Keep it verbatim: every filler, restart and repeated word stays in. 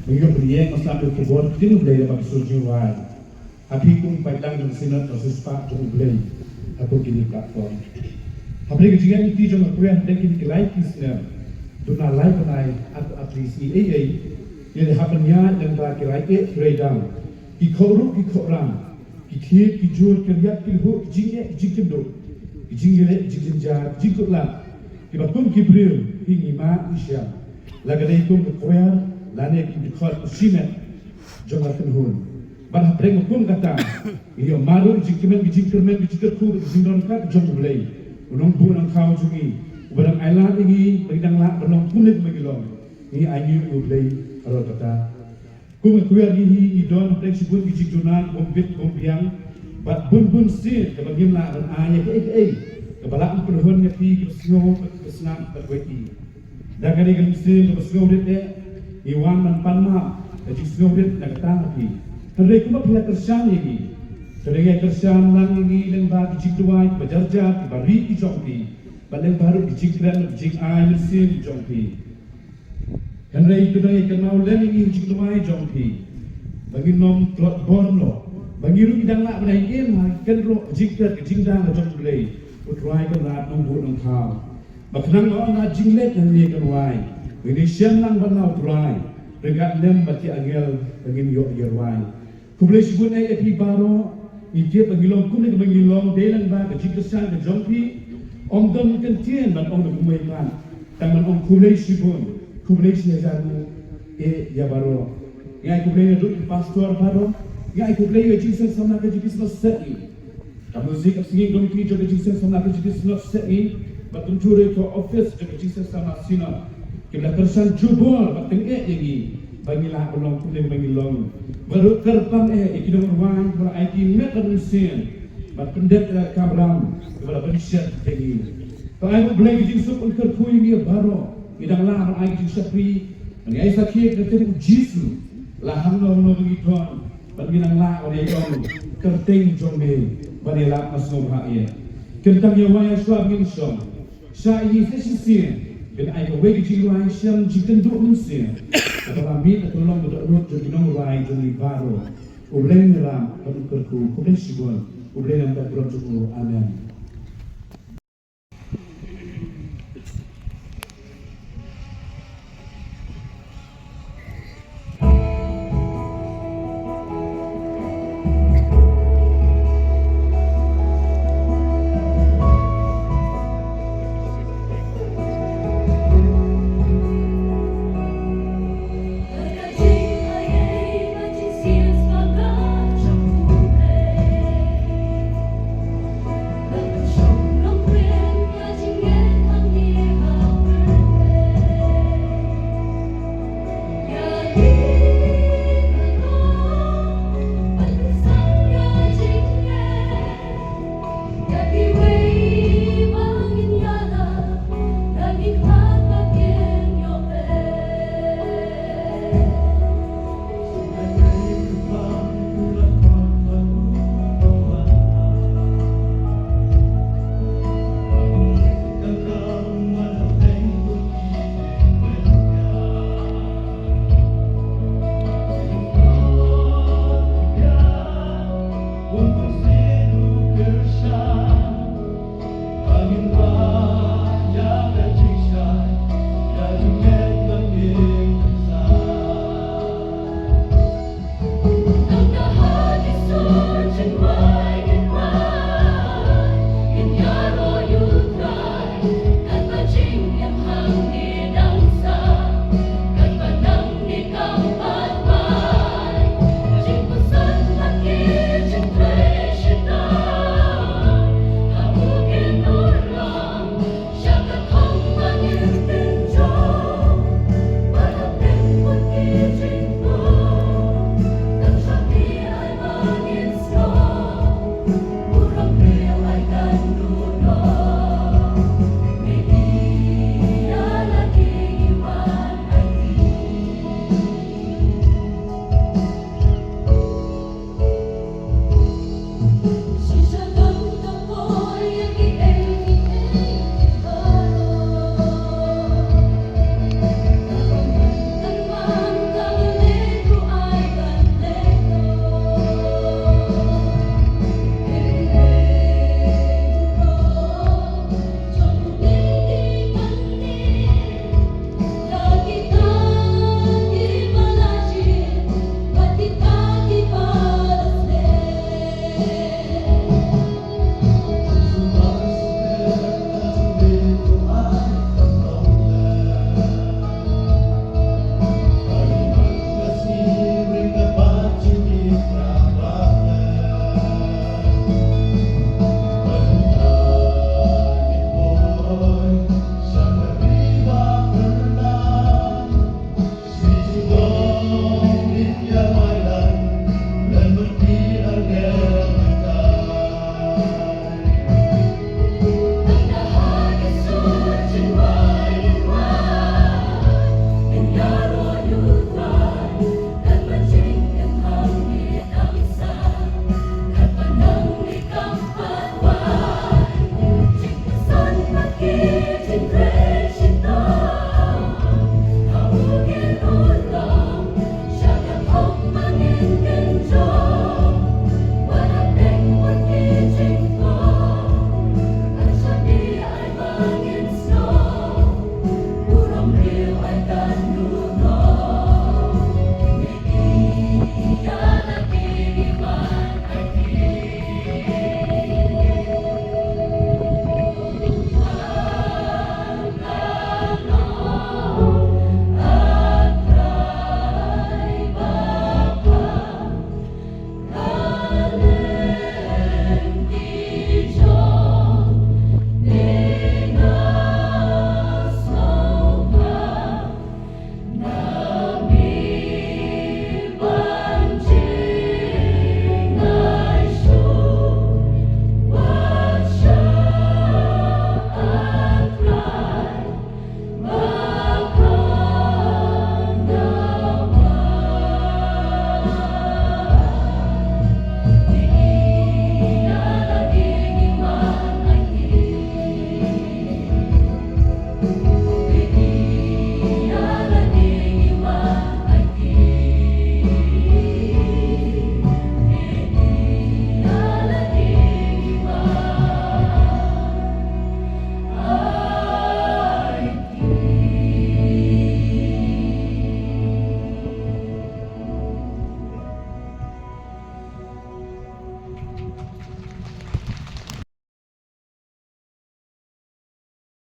Ngi ïoh pynïeng, nga sngap ïa ka khubor ktien U Blei lyngba ka sur jingïarap. Ha phi kum paidlang jong ka Synod, ka sispah jong U Blei ha kum kine ki platform. Hapdeng ka jingïaid lynti jong ka choir hapdeng kine ki lai ki snem, duna lai bnai, arphew ar sngi ei ei, ngi la hap ban ïaid lyngba ki rai eh ki rai dang, ki khohruh ki khohram, ki thied ki jur, ki riat ki lhuh, ki jingeh ki jingkynduh, ki jingïaleh ki jingjynjar, ki jingkut lad, kiba kum ki briew hi ngi mad ngi shem, la ka dei kum ka choir lane kum ki dkhot, u shimet jong ka kynhun. Bad hapdeng ka kum kata, ngi ïoh mad ruh ki jingkmen, ki jingkyrmen, ki jingkyrkhu, ki jingdonkam jong U Blei, U Nongbuh Nongthaw jong ngi, uba dang ailad ïa ngi ba ngi dang lah ban long kumne kumba ngi long. Ngi ainguh ïa U Blei halor kata. Kum ka choir ngi hi ngi don hapdeng shibun ki jingduna kibym bit bym biang bad bun bun sien kaba ngim lah ban ai ïa kaei kaei kaba lah ban pynhun ïa phi kiba sngew bad kiba sngap bad kiba ïeit. Da kane ka mynsiem kaba sngewrit eh, ngi wan ban pan map ka jingsngewrit na kata ha phi. Hynrei kumba phi la kyrshan ïa ngi, hynrei ngi kyrshan lang ïa ngi lyngba ki jingduwai kiba jar jar, kiba ri ki jong phi, bad lyngba ruh ki jingkren, ki jingai mynsiem ki jong phi. Hynrei to dang ïa kynmaw lem ïa ngi ha jingduwai jong phi, ba ngin ym tlot bor noh, ba ngi ruh ngi dang lah ban ïa im ha ka kynroh ka jingkret ka jingdang ka jong U Blei, U Trai ka lad Nongbuh Nongthaw. Ba khnang ba ym lait jingleit na ngi ka duwai, ba ngin ïashem lang bad la U Trai, ryngkat lem bad ki angel ba ngin ïoh ïa rwai. Khublei shibun eh ïa phi baroh, ngi tip ba ngi long kumne kumba ngi long dei lyngba ka jingkyrshan ka jong phi. Ym don kyntien ban ong da kumwei pat, tang ban ong khublei shibun, khublei shihajar nguh eh ïa baroh. Ngi ai khublei naduh ki pastor baroh, ngi ai khublei ïa ka jingseng samla ka jong ki Synod Sepngi, ka music, ka singing committee jong ka jingseng samla ka jong ki Synod Sepngi, bad kumjuh ruh ka office jong ka jingseng samla Synod, kiba la kyrshan jubor bad tyngeh ïa ngi ba ngi lah ban long kumne ba ngi long. Bad ruh kyrpang eh ïa ki nongrwai ba la ai ki met bad mynsiem bad pyndep ïa ka kamram kaba la pynshet ïa ngi. To ai ruh Blei ka jingsuk ban kyrkhu ïa ngi baroh, ngi dang lah ban ai ka jingshakri, ban ai sakhi ha ka kyrteng U Jisu, la hangno hangno ba ngi don, bad ngi dang lah ban ïaid ong kyrteng jong me ban ïalap ban sngewbha ïa. Kyntang ïa wai ïa shuwa ba ngin shong, shah ïa ngi sa shisien, ban ai kawei ka jingrwai shem jingkynduh mynsiem kaba la mih na ka long ka dohnud jong ki nongrwai jong ngi baroh. U Blei un ïarap bad un kyrkhu. Khublei shibun. U Blei un ïarap bad burom jong u. Amen.